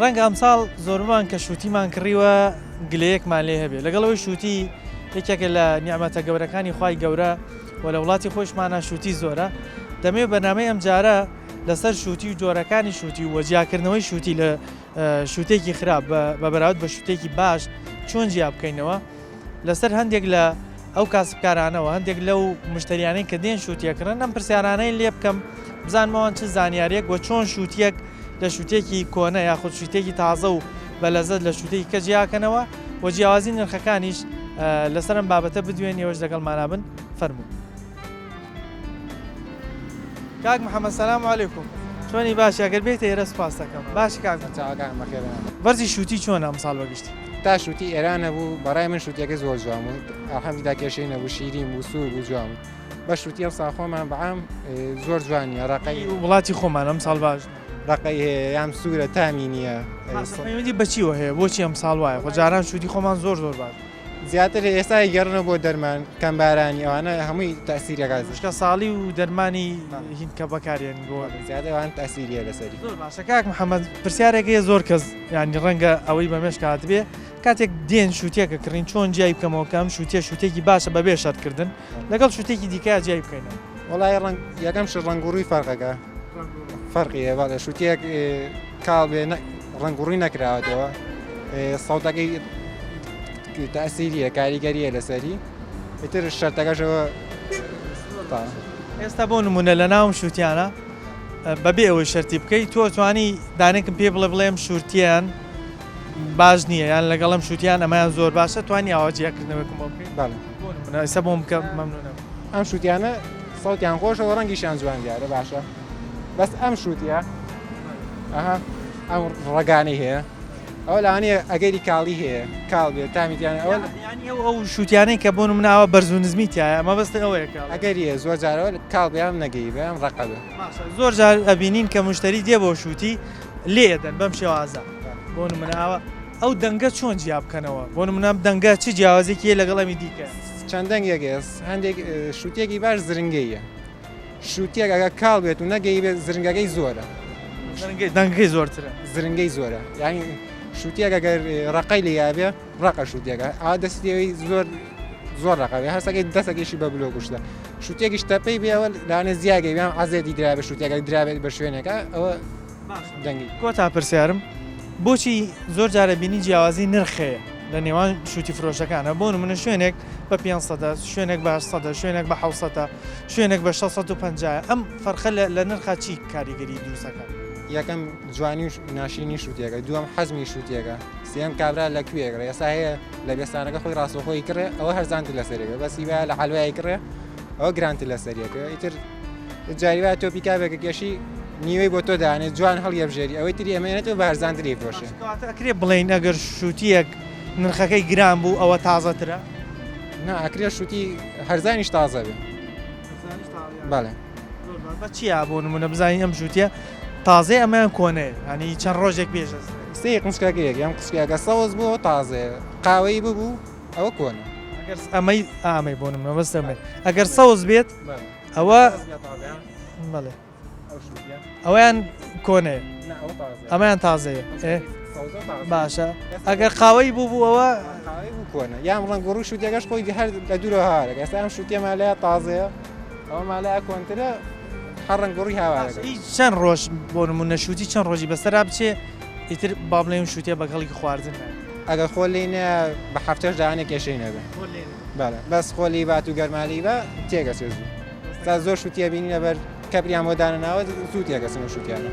ڕەنگە ئەمساڵ زۆربەمان کە شووتیمان کڕیوە گلەیەکمان لێ هەبێ لەگەڵ ئەوەی شووتی یەکێکە لە نیعمەتە گەورەکانی خوای گەورە و لە وڵاتی خۆشمانە شووتی زۆرە دەمەوێت بەرنامەی ئەمجارە لەسەر شووتی و جۆرەکانی شووتی و جیاکردنەوەی شووتی لە شووتێکی خراپ بە بەراورد بە شووتێکی باش چۆن جیا بکەینەوە لەسەر هەندێک لە ئەو کاسبکارانەوە هەندێک لەو مشتریانەی کە دێن شووتیەکڕن ئەم پرسیارانەی لێ بکەم بزانم ئەوان چ زانیاریەک و چۆن شووتیەک لە شووتێکی کۆنە یاخود شووتێکی تازە و بە لەزەت لە شووتێکی کە جیاکەنەوە و جیاوازی نرخەکانیش لەسەر ئەم بابەتە بدوێن ئێوەش لەگەڵمانا بن فەرموو. کاک محمد سلام علیکم چۆنی باشی ئەگەر بێیتە ئێرە سوپاست دەکەم باشی کاک محمد. چاوەکانم بەخێر بێن. وەرزی شوتی چۆنە ئەمساڵ بەگشتی؟ تا شوتی ئێران هەبوو بەڕای من شوتیەکە زۆر جوان بوو الحمدللە کێشەی نەبوو شیرین بوو سوور بوو جوان بوو بە شوتی ئەمساڵ خۆمان بەعام زۆر جوان نییە ڕەقەی وڵاتی خۆمان ئەمساڵ باش ڕەقەی هەیە یان سوورە تامی نییە. پەیوەندی بە چیوە هەیە بۆچی ئەمساڵ وایە خۆ جاران شوتی خۆمان زۆر زۆر باش زیاتر ئێستا ئەیگەڕنەوە بۆ دەرمان کەمبارانی ئەوانە هەمووی تەئسیری ئەکات. وشکە ساڵی و دەرمانی هین کە بەکارێن بۆ زیاتر ئەوان تەئسیری هەیە لەسەری. زۆر باشە کاک محمد پرسیارێک هەیە زۆر کەس یانی ڕەنگە ئەوەی بە مێشک هاتبێ کاتێک دێن شوتیەکە کڕین چۆن جیای بکەمەوە کە ئەم شوتیە شوتێکی باشە بەبێ شەرت کردن لەگەڵ شوتێکی دیکە جیای بکەینەوە. وەڵای ڕەنگ یەکەم شت ڕەنگ و ڕووی فەرقەکە فەرقی هەیە بەڵێ شوتیەک کاڵ بێ ڕەنگ و ڕووی نەکراوەتەوە سەوتەکەی تەئسیریە کاریگەریە لەسەری ئیتر شەرتەکەشەوە ئێستا بۆ نمونە لە ناوم شوتیانە بەبێ ئەوەی شەرتی بکەیت تۆ توانی دانێکم پێ بڵێ بڵێم شورتیان باش نییە یان لەگەڵم شوتیان ئەمەیان زۆر باشە توانی ئاوا جیاکردنەوەکم بۆ بکەیت بەڵێ بۆ نمونە ئێستا بۆم بکە مەمنونە ئەم شوتیانە سەوتیان خۆشە و ڕەنگیشیان جوان دیارە باشە بەس ئەم شوتیە ئەها ئەم ڕەگانەی هەیە ئەوە لەوانەیە ئەگەری کاڵی هەیە کاڵ بێت تامی تیانە ئەوە یانی ئەو ئەو شوتیانەی کە بۆ نمونە بەرز و نزمی تایە مەبەست ئەوەیە کە ئەگەری هەیە زۆر جارەوە کاڵ بێ ئەم نەگەی بێ ئەم ڕەقە بێ باشە زۆر جار ئەبینین کە مشتری دێ بۆ شوتی لێ ئەدەن بەم شێوازە بۆ نمونە ئاوە ئەو دەنگە چۆن جیا بکەنەوە بۆ نمونە ئەم دەنگە چ جیاوازێکی هەیە لەگەڵ ئەمی دیکە؟ چەند دەنگێک هەیە هەندێک شوتیەکی باش زرنگەیە شوتیەک ئەگەر کاڵ بێت و نەگەی بێت زرنگەکەی زۆرە دەنگەکەی زۆرترە زرنگەی زۆرە یعنی شوتیەک ئەگەر ڕقەی لێ بێ ڕقە شوتیەکە ئا دەستیەوەی زۆر زۆر ڕقە بێ هەستەکەی دەستەکەیشی بە بلۆ کوشتە شوتێکیش تەپەی بێەوە لانە زیاگەی بیان عزێتی درابێ شوتێکە درابێت بە شوێنەکە ئەوە دەنگی. کۆتا پرسیارم بۆچی زۆر جارە بینی جیاوازی نرخ هەیە لە نێوان شوتی فرۆشەکانە بۆ نمونە شوێنێک بە 500 شوێنێک بە 800 شوێنێک بە 600 شوێنێک بە 650 ئەم فەرخە لە نرخا چی کاریگەری دروستەکە؟ یەکەم جوانی و ناشرینی شوتیەکە دووەم حەزمی شوتیەکە سێم کابرا لە کوێ کڕێ ئێستا هەیە لە بێستانەکە خۆی ڕاستەوخۆی کڕێ ئەوە هەرزانتر لەسەرێکە بەس هیوایە لە حەلوای کڕێ ئەوە گرانتر لەسەریەکە ئیتر جاری وایە تۆ پیکابێکە کێشی نیوەی بۆ تۆ دانێ جوان هەڵیەبژێری ئەوەی تری ئەمێنێتەوە بە هەرزانتری فرۆشێ. کەواتە ئەکرێ بڵێین ئەگەر شوتییەک نرخەکەی گران بوو ئەوە تازەترە؟ نا ئەکرێ شوتی هەرزانیش تازە بێ. هەرزانیش تازە بەڵێ. زۆر باش بە چیا بۆ نمونە بزانین ئەم شوتیە تازەیە ئەمەیان کۆنەیە یانی چەند ڕۆژێک پێش ئێستا. سەیری قنچکەکەیەک ئەم قنچکەکە سەوز بوو تازەیە قاوەیی ببوو ئەوە کۆنە. ئەگەر ئەمەی ئامەی بۆ نمونە بەس ئەمەی ئەگەر سەوز بێت ئەوە بەڵێ ئەویان کۆنەیە ئەمەیان تازەیە باشە ئەگەر قاوەی بوو بوو ئەوە کۆنە یان ڕەنگ ڕوو شوتەکەش خۆی هەر لە دوورە هاوارەکە ئێستا ئەم شوتیەمان لای تازەیە ئەوە مالای کۆنترە هەر ڕەنگ ڕووی هاوارەکە چەند ڕۆژ بۆ نمونە شوتی چەند ڕۆژی بەسەرا بچێ ئیتر با بڵێم شوتیە بە کەڵکی خواردن ئەگەر خۆ لێ نە بە هەفتەش دانێک کێشەی نەبێ بەڵێ بەس خۆ لی بات و گەرما لی بە تێگەچێ زوو تا زۆر شوتیە بینی لەبەر کەپریان بۆ دانەناوە زوو تێگەچن و شوتیانە.